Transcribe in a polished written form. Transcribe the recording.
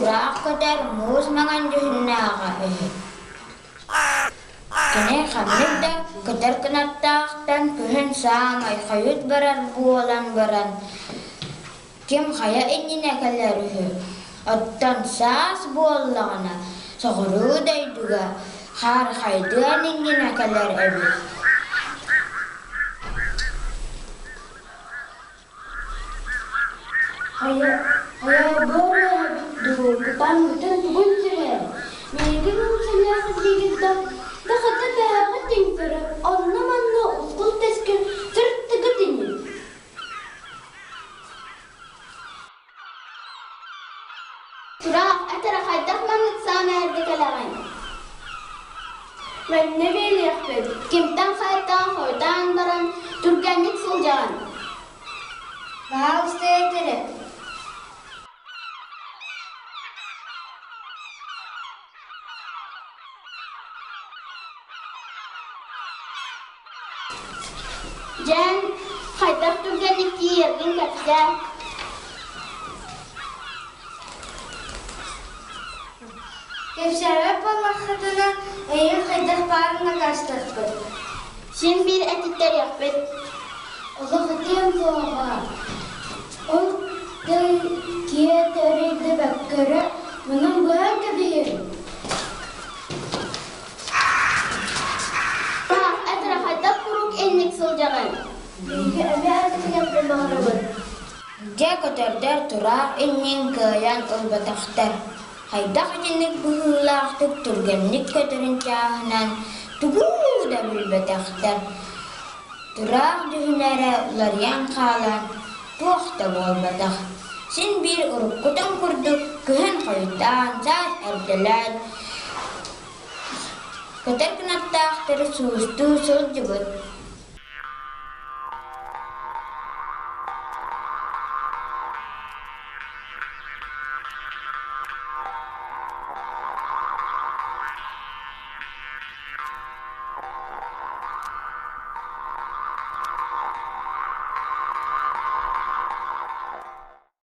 тураах көтөр муус маҥан дьүһүннээҕэ үһү. Кини ханнык да көтөр кынаттаахтан күһүн саамай хойут барар буолан баран, ким хайа иннинэ кэлэр үһү. Оттон саас буоллаҕына, соҕуруу дойдуга хаархайдыан иннинэ кэлэр эбит. Хайа, хайа баар дуу, кутаҥҥытын тугун сүрэ? Миигин ууцалаах диигин да, да хата бэйэҕит иҥсэрэ, онно-манна ускул-тэскил сырыттыгыт ини. Тураах, этэрэ хайдах маннык саамай эрдэ кэлэҕин? Манна биэриэхпит, кимтэн хайтаан хойутаан баран түргэнник сылдьаҕын. Баалыста этэрэ. Дьэн, хайдах түргэнник тиийэргин кэпсээ. Кэпсээбэт буоллаххытына, эйигин хайдах баарын накаастыахпыт. Син биир этиттэриэхпит. Олох этиэм суоҕа. Ол тыл киэ тэрийдибэккэрэ, мунун быһан кэбиһиҥ. Этэрэ хайдах куруук инник сылдьаҕын? Биһиги эмиэ этиһиэхпин баҕарабын. Дьэ көтөрдөр тураах иннин кыайан ылбатахтар. Хайдах итинник быһыылаахтык түргэнник көтөрүн чааһынан тугу да билбэтэхтэр. Тураах дьүһүнэ эрэ уларыйан хаалан туох да буолбатах. Син биир уруккутун курдук күһүн хойутаан, саас эрдэлээн, көтөр кынаттаахтары суустуу сылдьыбыт.